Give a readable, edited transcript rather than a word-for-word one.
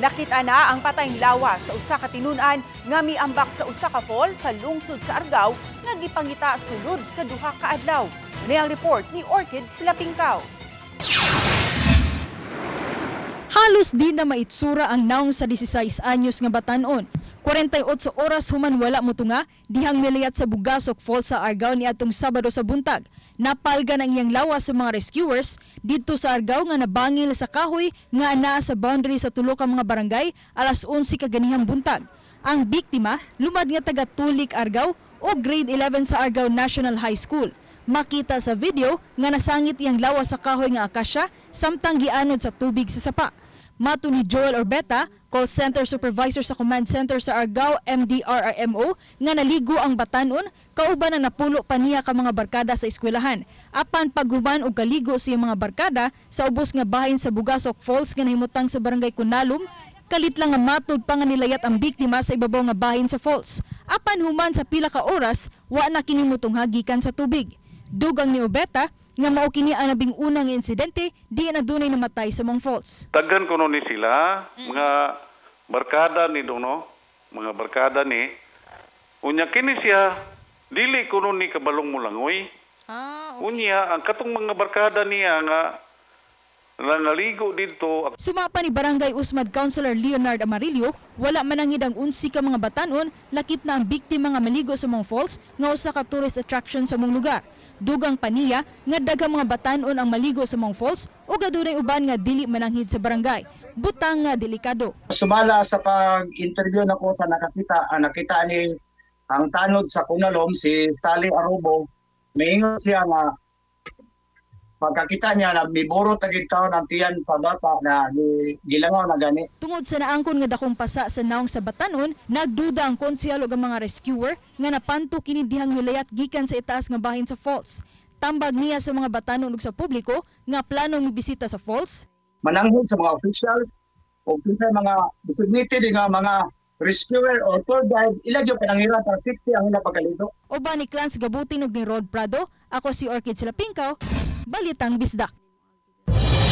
Nakita na ang patayng lawas sa usa ka tinun-an nga miambak sa usa ka fall sa lungsod sa Argao nga gipangita sulod sa 2 ka adlaw. Mao ang report ni Orchid Silapingkaw. Halos di na maitsura ang naong sa 16 anyos nga batanon. 48 oras human wala motunga dihang milayat sa Bugasok Falls sa Argao niadtong Sabado sa buntag. Napalgan ang iyang lawas sa mga rescuers didto sa Argao nga nabangil sa kahoy nga anaa sa boundary sa tulo ka mga barangay alas 11 kaganihang buntag. Ang biktima lumad nga taga Tulik, Argao o grade 11 sa Argao National High School. Makita sa video nga nasangit iyang lawas sa kahoy nga akasya samtang gianod sa tubig sa sapa. Mato ni Joel Orbeta, call center supervisor sa command center sa Argao MDRRMO, nga naligo ang batanon kauban ang napulo pa niya ka mga barkada sa eskwelahan. Apan paghuman og kaligo sa iyang mga barkada sa ubos nga bahin sa Bugasok Falls nga nahimutang sa barangay Kunalom, kalit lang nga matud pa nga nilayat ang biktima sa ibabaw nga bahin sa falls. Apan human sa pila ka oras, wa na kini motungha gikan sa tubig. Dugang ni Orbeta nga mao kini ang 11 nga insidente di na dunay namatay sa maong falls. Daghan kuno ni sila, mga barkada ni dono, mga barkada ni. Unya kini siya dili kuno ni kabalong mulangoy. Ah, okay. Unya ang katong mga barkada niya nga nangaligo didto. Sumapa ni Barangay Usmad Councilor Leonard Amarillo, wala mananghid ang 11 ka mga batanon lakip na ang biktima nga maligo sa maong falls nga usa ka tourist attraction sa maong lugar. Dugang paniya nga daghang mga batanon ang maligo sa maong falls ug adunay uban nga dili mananghid sa barangay. Butang nga delikado. Sumala sa pag-interview nako sa nakakita, ang nakita ni ang tanod sa Kunalom si Sally Arubo, miingon siya nga pagkakita niya na miburot agid taon ang tiyan sa bata na gilangaw na gani. Tungod sa naangkon nga dakong pasa sa naong sa batanon, nagduda ang konsehal ug ang mga rescuer nga napanto kini dihang milayat gikan sa itaas nga bahin sa falls. Tambag niya sa mga batanon ug sa publiko nga planong mibisita sa falls. Mananghid sa mga officials o sa mga designated nga mga rescuer o tour guide, ila gyud panangira para safety ang ila pagkaligo. Uban ni Clans Gabutin ug ni Rod Prado, ako si Orchid Silapingkaw, Balitang Bisdak.